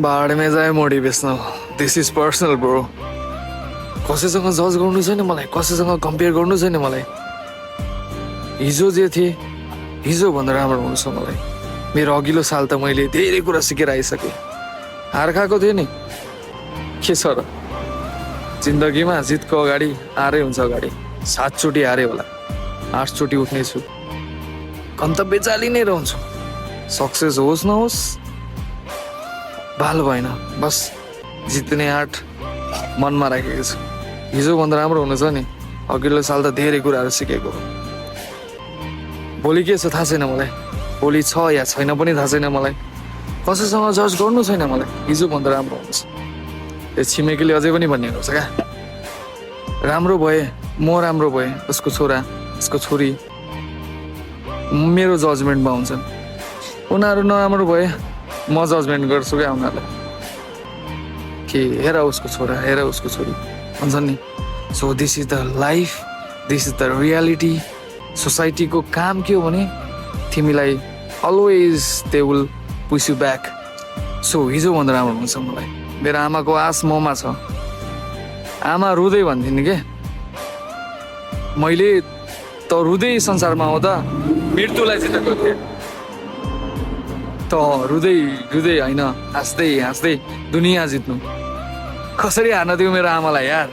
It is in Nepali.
भाड में जाए motivational this is personal bro कसैसँग जज गर्नु छैन मलाई कसैसँग कम्पेयर गर्नु छैन मलाई हिजो जे थिए हिजो भन्दा राम्रो हुन्छ मलाई मेरो अघिल्लो साल त मैले धेरै कुरा सिकेर आइसकेँ हार खाएको थिएँ नि के छ र जिन्दगीमा जितको अगाडि हारै हुन्छ अगाडि 7 चोटि हारे होला 8 चोटि उठ्नेछु गन्तव्य चाली नै रहन्छु सक्सेस होस् नहोस् भाल भएन बस जित्ने आँट मनमा राखेको छु हिजो भन्दा राम्रो हुनु छ नि अघिल्लो साल त धेरै कुराहरू सिकेको भोलि के छ थाहा छैन मलाई भोलि छ या छैन पनि थाहा छैन मलाई कसैसँग जज गर्नु छैन मलाई हिजो भन्दा राम्रो हुन्छ त्यो छिमेकीले अझै पनि भनिएको छ क्या राम्रो भए म राम्रो भए उसको छोरा उसको छोरी मेरो जजमेन्टमा हुन्छन् उनीहरू नराम्रो भए म जजमेन्ट गर्छु क्या उनीहरूलाई कि हेर उसको छोरा हेर उसको छोरी भन्छन् नि so this is the life this is the reality सोसाइटीको काम के हो भने तिमीलाई always they will push you back so हिजो भन्दा राम्रो हुन्छ मलाई मेरो आमाको आश ममा छ आमा रुँदै भन्थिन् के मैले त रुँदै संसारमा आउँदा मृत्युलाई जितेको थिएँ त रुँदै रुँदै होइन हाँस्दै हाँस्दै दुनियाँ जित्नु कसरी हार्न दियो मेरो आमालाई यार